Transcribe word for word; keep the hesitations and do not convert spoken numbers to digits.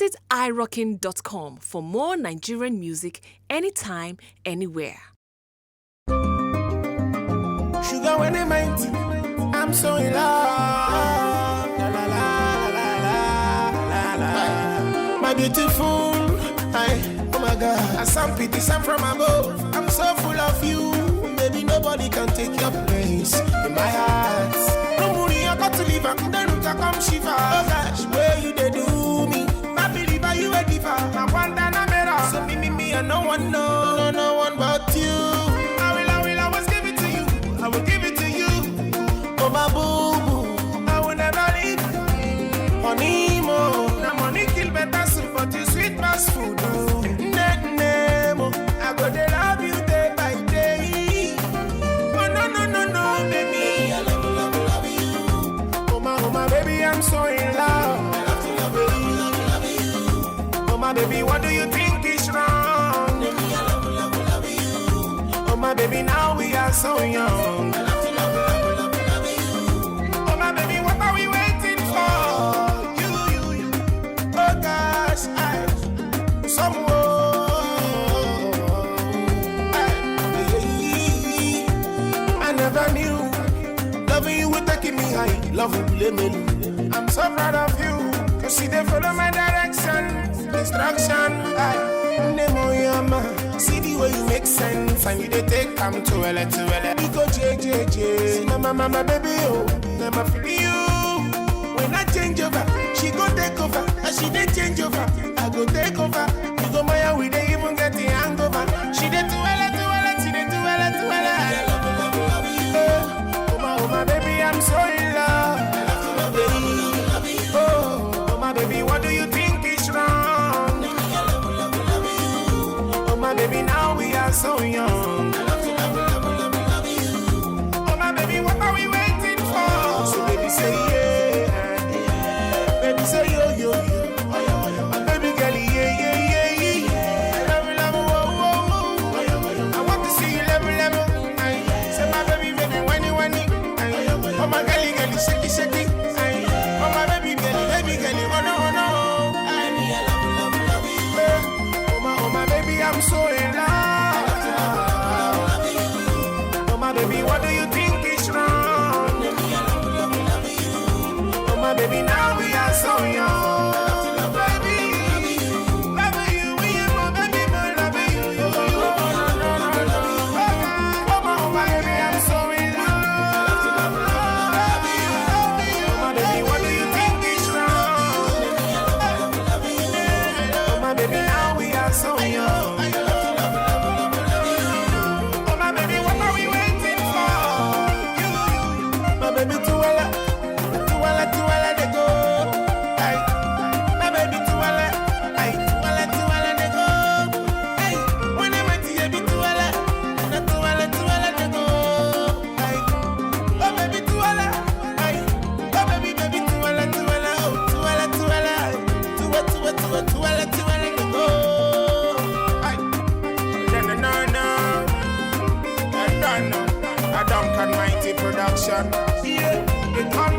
Visit irocking dot com for more Nigerian music anytime, anywhere. Sugar when they mighty, I'm so in love. La, la, la, la, la, la, la. My beautiful, I, oh my God, I some pity, some from above. I'm so full of you, baby, nobody can take your place in my heart. No money, I got to leave, I'm there to come shiver. Oh gosh, where you they do me? My believer, you a diva. I want that number. So me, me, me, I no one know, no, no one but you. I will, I will always give it to you. I will give it to you. Oh my boo boo, I will never leave. Honey mo, na money kill better soup, but you sweet pass food. Oh. Nne, nne mo, I go dey love you day by day. Oh no no no no, baby, I love you, love you, love you. Oh my, oh my baby, I'm so in love. I love you, love you, love you, love you. Oh my baby, what do you think is wrong? Baby, I love you, love you, love you. Oh my baby, now we are so young. I love you, love you, love you, love you. Oh my baby, what are we waiting for? You, you, you. Oh gosh, I, someone. I, I never knew loving you would take me high. Love will blame me. I'm so proud of you. Cause she dey follow my direction, instruction. I, Nemo Yama. See the way you make sense and you dey take am to ele to ele. You go J J J. Mama, mama, baby, oh, never feel you. When I change over, she go take over. As she dey change over, I go take over. You go my we dey even get the hangover. She dey to ele to ele, she dey to ele to ele. Eh, oh my, oh my baby, I'm so in love. Baby, oh, oh my baby, what do you think is wrong? Oh my baby, now we are so young. Oh my baby, what are we waiting for? So baby, say yeah. Baby, say yo yo yo. My baby girl, yeah yeah yeah yeah. Love you, love you, whoa whoa whoa. I want to see you level level. Aye. Say my baby, baby, whiny whiny. Aye. Oh my girl, girl, shake it shake it. Aye. Oh my baby, girl, baby girl, oh no oh no. Aye. Eh, oh my, oh my baby, I'm so in love. Oh my baby, what do you think is wrong? Oh my baby, now we are so young. Baby, love you, we are baby, boy, love you, you, you, oh, no, no, no, no. Oh my, oh my baby, I'm so in love. Oh my baby, what do you think is wrong? Oh my baby, now we are so young. Oh my baby, what are we waiting for? You, you, my baby, too well, too well, too well, they go. Hey, my baby, too well, hey, too well, too well, they go. Hey, when they went to you, too well, too well, too well, they go. Hey, oh baby, too well, hey, oh baby, baby, too well, too well, oh, too well, too well, too well, too well, too well, too well, too well, they go. Hey. Na, na, na, na. I don't know. I don't can mighty production. Yeah, they call